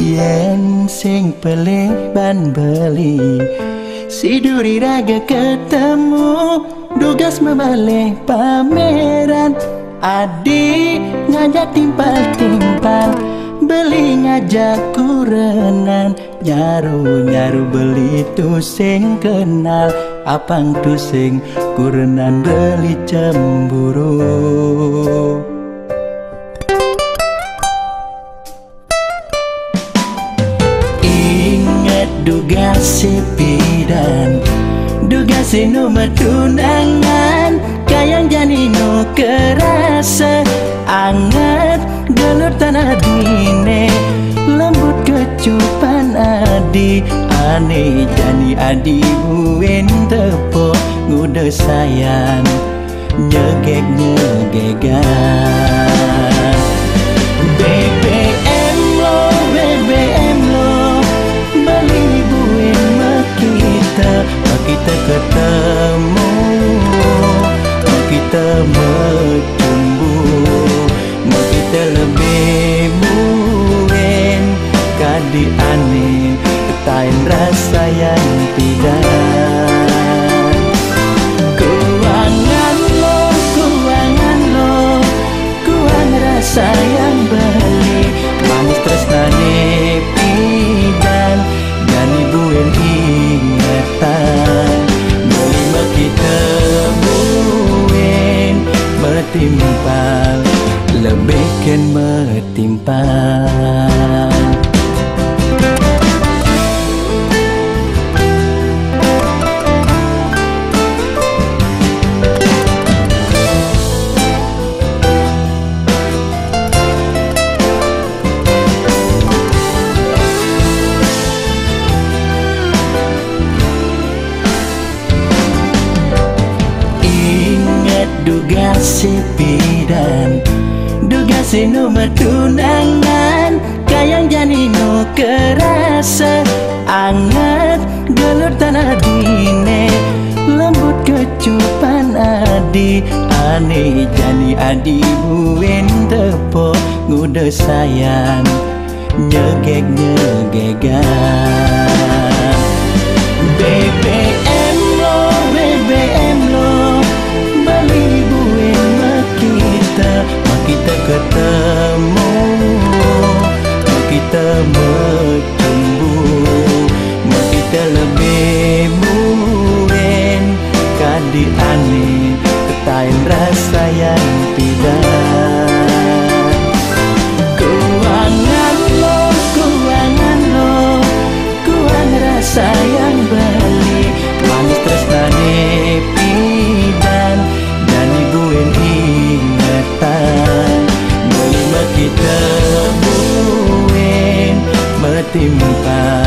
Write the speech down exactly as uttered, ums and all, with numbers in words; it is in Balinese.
Yen sing pelih ban beli, si duri raga ketemu, dugas memalih pameran. Adi ngajak timpal-timpal, beli ngajak kurenan, nyaru-nyaru beli tu sing kenal, apang tu sing kurenan beli cemburu. Ingat duga si pidan, duga si nu metunangan, kayang jani nu kerasa angat, gelur tanah dine, lembut kecupan adi, ane jani adi buen tepuk, nguda sayang nyegek nyegegan. B B M lo, B B M lo, beli buen mekita, mekita ketemu, mekita bertumbuh, mekita lebih buen, kadi ane tain rasa yang tidak. Kuangan lo, kuangan lo, kuang rasa yang beli, manis tresnane pidan, jani buen ingetan, beli mekita buen, metimpal, lebihken metimpal. Ingat duga si pidan, duga si nu metunangan, kayang jani nu kerasa angat, gelur tanah dine, lembut kecupan adi, ane jani adi buen tepuk, nguda sayang nyegek nyegegan. B B M lo, B B M lo, beli buen mekita, mekita ketemu, mekita bertumbuh, mekita lebih buen, kadi ane tain rasa yang pidan. Kuangan lo, kuangan lo, kuang rasa yang beli, manis tresnane pidan, jani buen ingetan, beli mekita buen, metimpal,